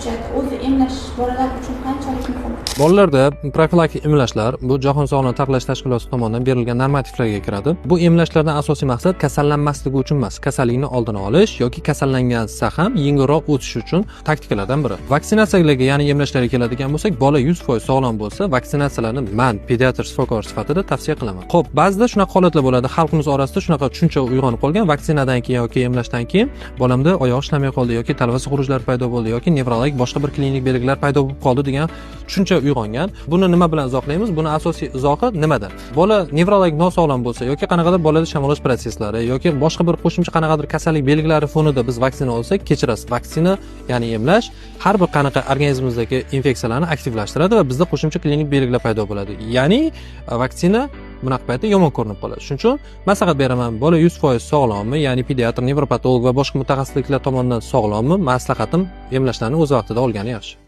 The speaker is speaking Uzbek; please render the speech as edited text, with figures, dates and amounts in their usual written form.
tushadi? O'zi emlash bolalar uchun qanchalik muhim? Bolalarda profilaktik emlashlar bu Jahon sog'liqni saqlash tashkiloti tomonidan berilgan normativlarga kiradi. Bu emlashlardan asosiy maqsad kasallanmasligi uchun emas, kasallikni oldini olish yoki kasallangansa ham yengilroq o'tishi uchun taktikalardan biri. Vaksinatsiyalarga, ya'ni emlashlarga keladigan bo'lsak, bola 100% sog'lom bo'lsa, vaksinatsiyalarni man pediatr shifokor sifatida tavsiya qilaman. Xo'p, ba'zida shunaqa holatlar bo'ladi, xalqimiz orasida shunaqa tushuncha uyg'onib qolgan: vaksinadan keyin yoki emlashdan keyin bolamda oyog'i ishlamay qoldi yoki talvasa xurujlar paydo bo'ldi yoki nevrologik boshqa bir klinik belgilar paydo bo'lib qoldi degan tushuncha uyg'ongan. Buni nima bilan izohlaymiz? Buni asosiy izohi nimada? Bola nevrologik nosog'lom bo'lsa yoki qanaqadir bolada shamollash protsesslari yoki boshqa bir qo'shimcha qanaqadir kasallik belgilari fonida biz vaksina olsak, kechirasiz, vaksina, ya'ni emlash har bir qanaqa organizmimizdagi infeksiyalarni aktivlashtiradi va bizda qo'shimcha klinik belgilar paydo bo'ladi. Ya'ni vaksina bunaqa paytda yomon ko'rinib qoladi. Shuning uchun maslahat beraman: bola 100% sog'lommi, ya'ni pediatr, nevropatolog va boshqa mutaxassisliklar tomonidan sog'lommi, maslahatim, emlashlarni o'z vaqtida olgani yaxshi.